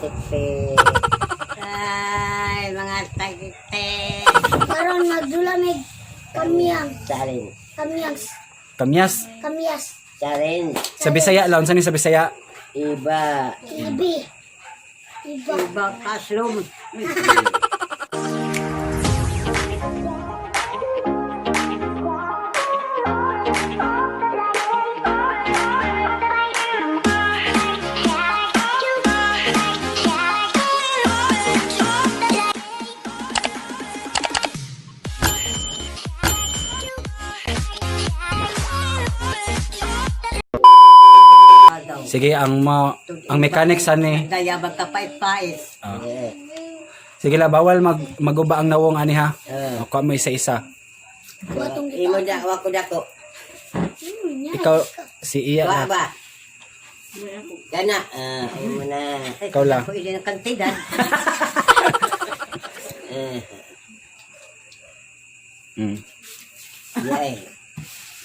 Tiktik. Ay, mga tagtik. Karon magdula mig kamyang. Challenge. Kamyang. Kamyas. Kamyas. Challenge. Sa Bisaya la, unsa ni sa Bisaya? Iba. Ibi. Iba. Iba kaslom. Sige, ang ma ang mechanics ani. Daya magkapait-pait. Ah. Eh, Sige la, bawal maguba ang nawong ani ha. Eh. Kuha mo isa-isa. Watong Imo da, wako dako. Ikaw si Iya Wa la. ba? Kana, ah, imo na. Ikaw la. Ako ili ng kantidad. Eh, di ay.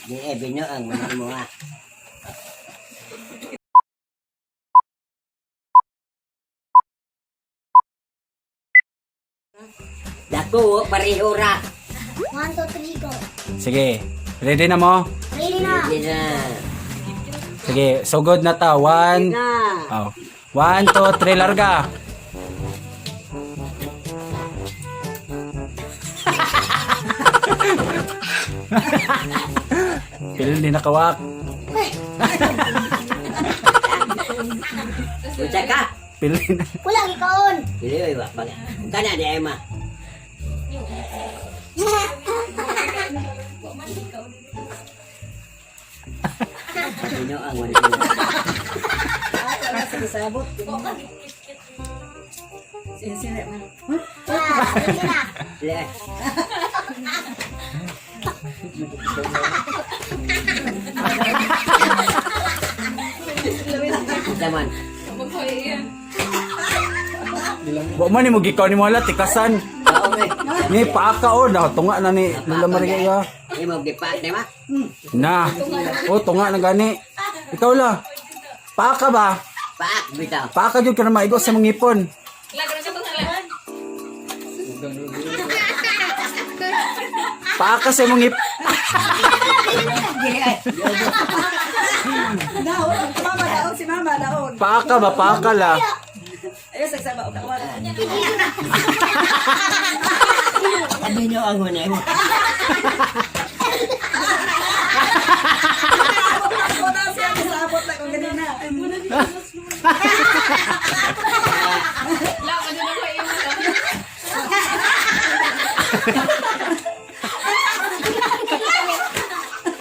Di ay binuang mo mo ah. Dako, pareho ra. 1, 2, 3, go. Sige. Ready na mo? Ready na. Hindi na. Sige, sugod na ta. One. Na. Oh. 1, 2, 3, larga. Pili ni nakawak. Unsa ka? Pili na. Wala gikaon. Dili oy wa pa. Kana di ay ma. Binuang mo na. Sabot. Sila man. Ah, ready na. Dili ay. Unsa man? Wa man ni mo gikaw ni mo hala tikasan. Kaon eh. Ni paaka o na tunga na ni Lola Maria ya. Imo gipa di ma? Na. O tunga na gani. Ikaw la. Paaka ba? Paak bitaw. Paaka gyud ka na maigo sa mga ngipon. Paaka sa mga ngipon. Dili ay. Daon, mama daon si mama daon. Paaka ba? Paaka la. Ayo sagsaba og kawat. Binuang mo na imo. Ako na siya sabot na kung ganina.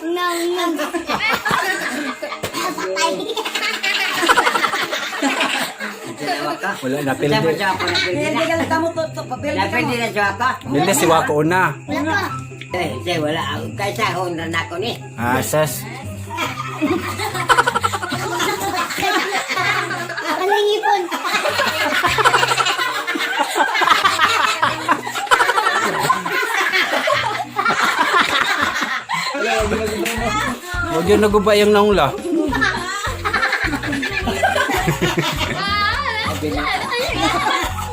Nang nang. Patay. Unsa ka? Wala na Unsa man pildi. sa ako na pildi Hindi na? ka lang kamo to to papel Na ka pildi mo. na sa ako. Pildi si Wako una. Wala pa. Eh, say wala. Kaysa hon na ako ni. Ah, ses. Ang ngipon. Huwag yun naguba yung naong la.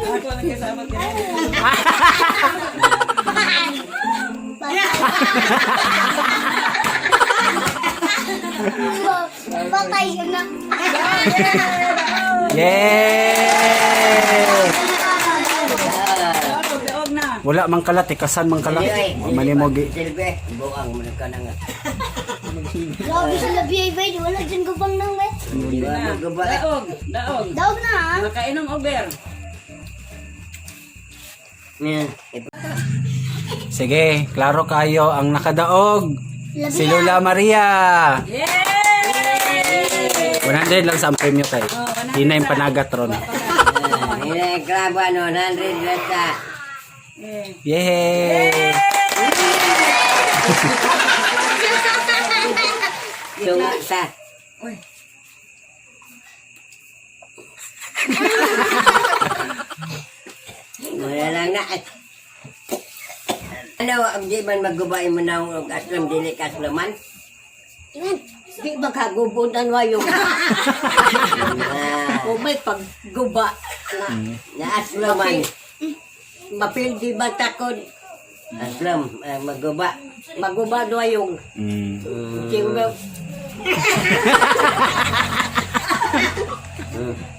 Ako lang kasabot ganina. Patay yun na. Yay! Daon daog na. Wala man kala, tikasan man kala. Wa man nimo gi. Silbi, buang mo na ka na nga. Grabe sa labi ay bay. Wala dyan gubang nang bay. Di ba maguba eh. Daog, daog. Daog na ah. Makainom og beer. Yan. Sige, klaro kayo ang nakadaog. Labi Si Lola Maria. Yay! 100 lang sa ang premyo kay. Di na yung panagat ron. Ini klaba no, 100 na sa. Eh. Yay! Tunga sa. Uy. Wala lang na. eh. Ano, ang di man maguba mo na og aslam dili ka aslaman? Iman. Di ba kagubutan wa yung? Kung may pagguba. Na asloman. Mapildi ba takod? Aslom, ah, maguba. Maguba do yung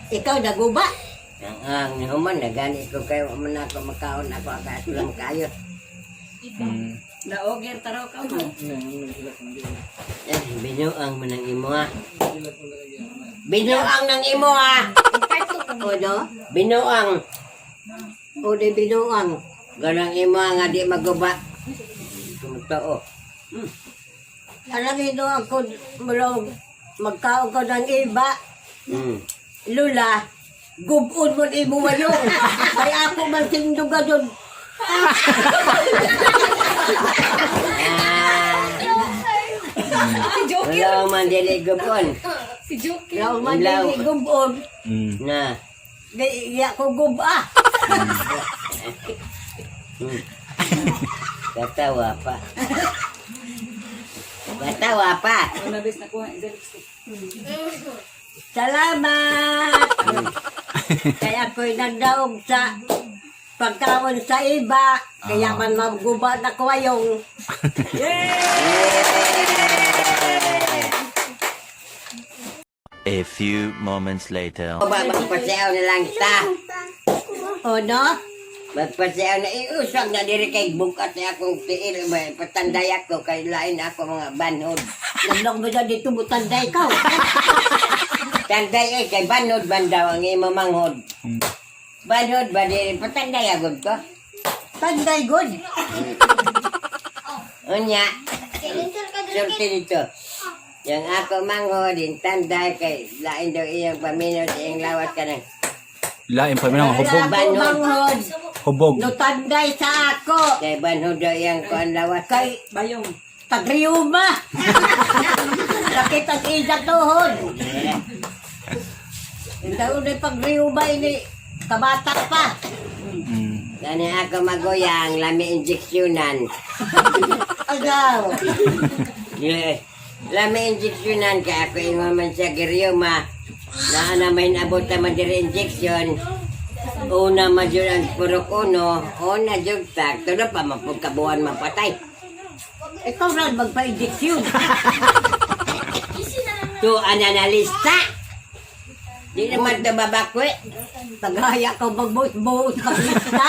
Ikaw naguba. Ang human na gani ko kayo man ako makaon ako ang aslom kayo. Naoger taraw ka mo. Eh, binuang man ang imo ha. Binuang ng imo ha. O no? Binuang. O di binuang. Ganang imo nga di maguba. Kumutoo. Alam ino ako mulong magkaon ko ng iba. Lula, gubon mo imo mayong. Kaya ako man sinduga doon. Si Joker. Wala man dili gubon. Si Joker. Wala man Ilaw. dili gubon. Na. Di iya ko guba. Katawa pa. Katawa pa. Una bes nakuha ang lipstick. Salamat! Kaya ako'y nagdaog sa pagkaon sa iba. Kaya man maguba na ko ayong. A few moments later. O ba, magpasayaw na lang ta. O no? Magpasayaw na iusag na diri kay bukat na akong tiil. May Patanday ako kay lain ako mga banhod. Nagdog mo na dito butanday ka. Tanday eh kay banhod bandaw ang imo manghod. Banhod ba diri patanday agad ko? Tanday good. Unya, Silencer ka dun. sulti dito. Yang ako manghod, in tanday kay lain daw iyang paminaw sa iyang lawas ka ng Lain pa minang hubog. Ako manghod. Hubog. No tanday sa ako. Kay banhod daw iyang kuan lawas. Kay Bayong. tagriuma. Sakit ang isa tuhod. Yeah. Ikaw na pagriuma ini. Kabata pa. Gani ako maguyang, lami injeksyonan. Agaw. Yeah. Lami injeksyonan kay ako ingon man siya giryuma. Na ana may nabot man diri injection. Una man jud ang purok uno, una jud tag tulo pa man pud kabuan mapatay. Ikaw rin magpa-injection. To analista. Di naman to babakwe. Tagaya ka magbuot-buot maglista.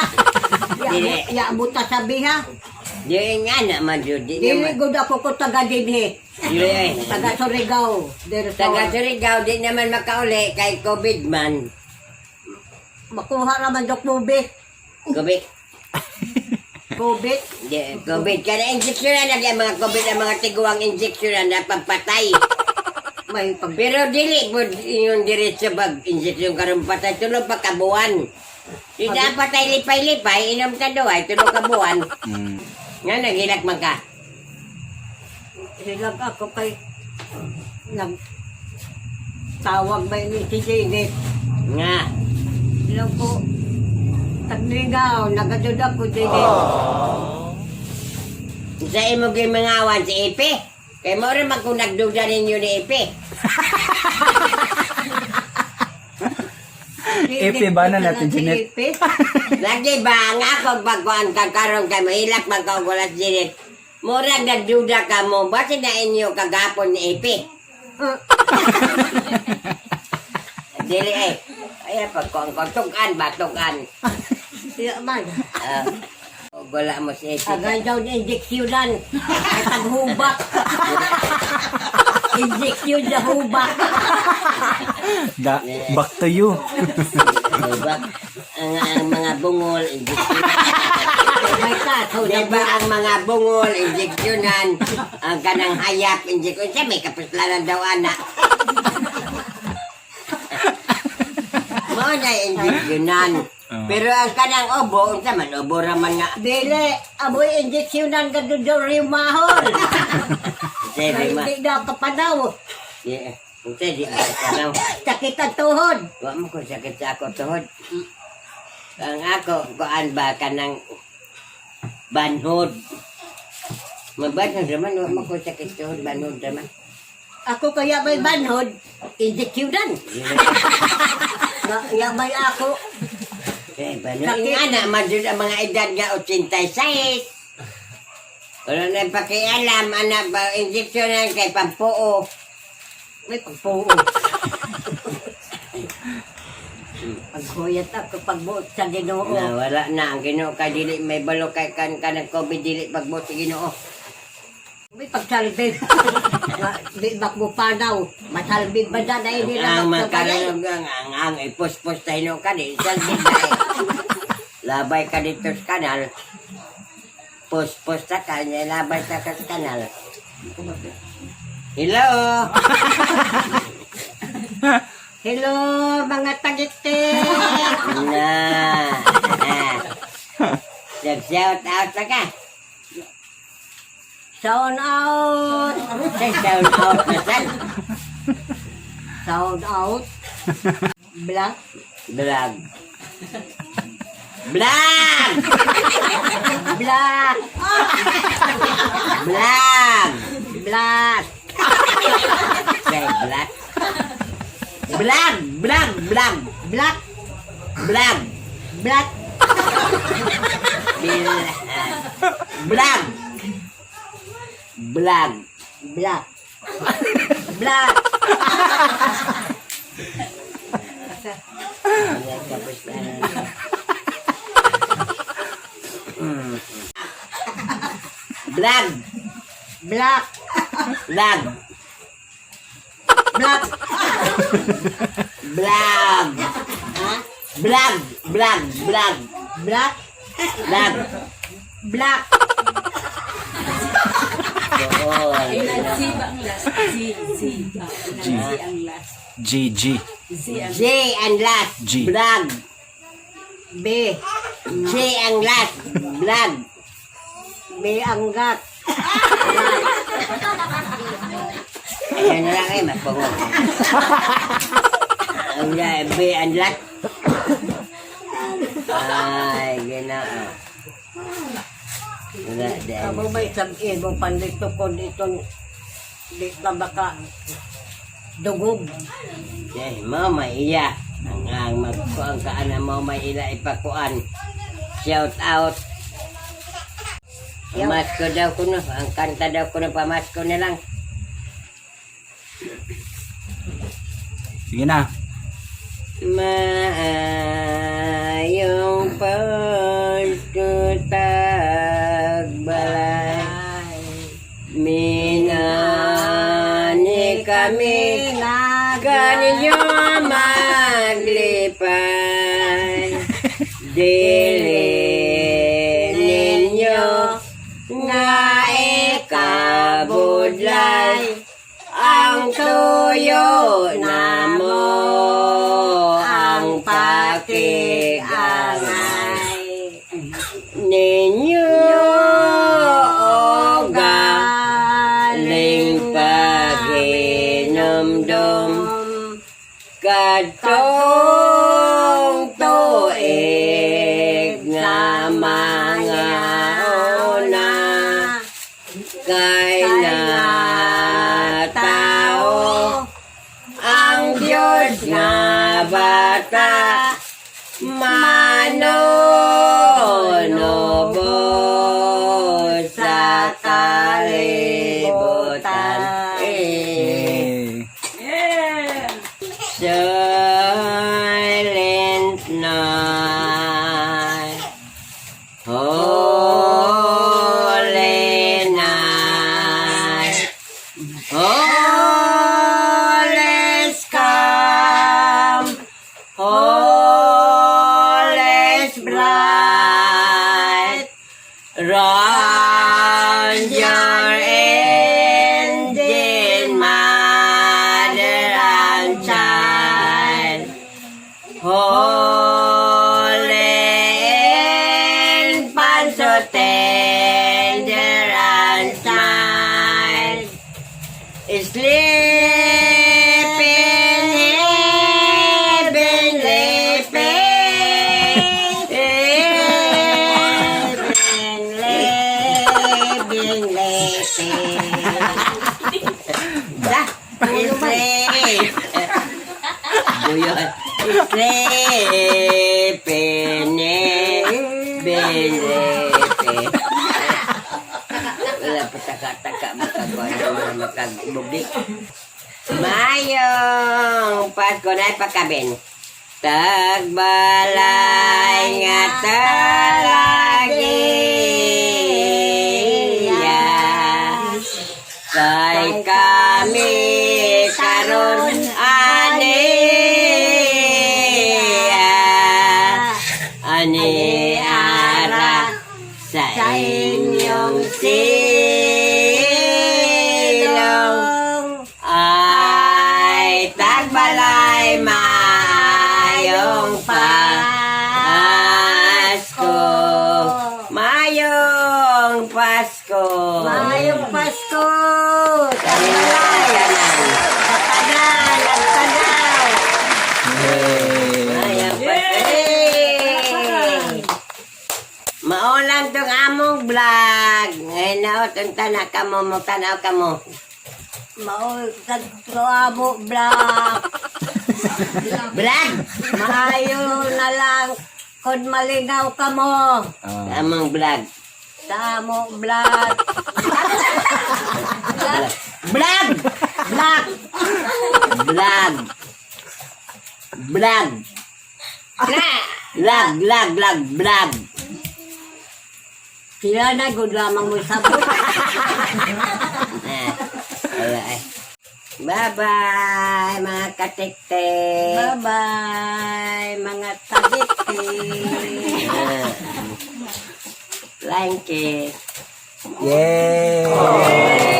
Dili. Ya buta sabi ha. Di nga na man jud di Dili naman. gud ako ko taga dinhi. Dili eh. Taga Surigao. Diri sa Taga Surigao di naman makauli kay COVID man. Makuha raman dok COVID. COVID. COVID. Di, COVID. Kada injeksyonan na ang mga COVID ang mga tiguang injeksyonan na pampatay. May pag Pero dili po yung diretso pag injeksyon karon patay tulo pa kabuan. Di dapat ay lipay-lipay, inom ta duhay, tulo ka buwan. Nga naghilak man ka. Hilag ako kay nag tawag ba ni si Janet. Nga. Hello po. Taglingaw, nagadod ako Janet. Sa imo gyud mangawan si Ipe. Kay mo rin man kung nagduda ninyo ni Ipe. Epe ba na natin, Si Janet? Epe. Lagi ba ang ako pagkuan ka karon kay mahilak man ka og wala si Janet. Murag nagduda ka mo, basta na inyo kagapon ni Ipe. Dili eh. Ay, pagkuan ko, tugan ba, tugan. Siya man. Ah, wala mo si Ipe. Agay daw ni injeksyonan. Ay taghubak. Injeksyon sa hubak. Da, back to you. Diba? Ang mga bungol, injeksyonan. May kaso na Diba ang mga bungol, injeksyonan. Ang kanang hayap, injeksyon. Siya may kapislanan daw, anak. Mao na injeksyonan. Pero ang kanang obo, unsa man, obo raman nga. Dili, amoy injeksyonan ka doon daw rimahon. Unsa di ma? Hindi na kapanaw. Yeah. Unsa di ma kanaw. Sakit ang tuhod. Wa mo ko sakit sa ako tuhod. Ang ako, kuan ba kanang banhod. Mabanhod raman, wa mo ko sakit tuhod, banhod raman. Ako kaya may banhod, injeksyonan. Ya may ako. Okay, ba Nga na, man jud ang mga edad nga 86. Wala na pakialam, anak ba, injection na kay pampuo. May pagpuo. Paghuyat ako pagbuot sa Ginoo. Na, wala na, ang Ginoo kay dili may balo kay kan kan ng COVID dili pagbuot sa Ginoo. May pagsalbig. Di ba mo panaw? Masalbig ba na na hindi Ang na magkabalay? magkaroon ang ipuspos sa Ginoo ka di salbig na eh. Labay ka dito sa kanal. Puspos ta ka, niya labay ta ka sa kanal. Hello! Hello, mga tagitik! Na. Nag-shout out na ka. Sound out! Say shout out na san. Sound out. Black. Vlog. Vlog! Black. Vlog! Black. Say vlog. Vlog! Vlog! Vlog! Black. Vlog! Black. Vlog! Vlog! Black. Black. Tapos na. Vlog! Black. Vlog! Black. Vlog! Ha? Vlog! Vlog! Vlog! Black. Vlog! Black. Oo. Z ba ang last? Z, Z. Ah, G. Z ang last. G, G. Z ang J ang last. G. Vlog. B. J ang last. Vlog. B ang gat. Ayan na lang eh, mapungo. Ang B ang last. Ay, ginoo. Wala din. Amo may sabihin mo pandito ko dito di ka baka dugog. Eh, mo may iya. Ang magkuan ka ana mo may ila ipakuan. Shout out. Pamasko daw kuno, ang kanta daw kuno pamasko na lang. Sige na. Maayong Pasko tagbalay. Minani kami ganinyo maglipay. Dili ninyo nga ikabudlay ang tuyo namo ang pakiangay ninyo o galing paghinumdum kadtong tuig nga mga una kay na tao ang Diyos nga bata manunubos sa kalibutan. Eh. Eh. Silent night, holy night, all is calm, all is bright. Round your engine, mother and child. Holy infant, so tender and mild, sleep in heavenly peace. Living, living. Da, sleep. Buyo. Sleep. P, N, B, L, P. Wala pa taka-taka makakuha ng mga makagbugdik. Mayong Pasko na ipakabin. Tagbalay nga talagiya. Kay kami karon aniya. Ani ara sa inyong silong ay tagbalay maayong Pasko. Maayong Pasko. Maayong Pasko! Sa inyong tanan. Sa tanan, ang tanaw! Maayong Pasko. Hey! Mao lang tong among vlog. Ngayon na o, na kamo, mo tanaw kamo. Mao kadto amo black. Vlog! Maayo na lang kung malingaw kamo. Ah. Among vlog. Sa amo black. Vlog! Black. Vlog! Vlog! Lag, lag, lag, vlog. Sila na gud lamang mo sabot. Eh, wala eh. Bye-bye, mga katiktik. Bye-bye mga tagiti. Thank you. Yay!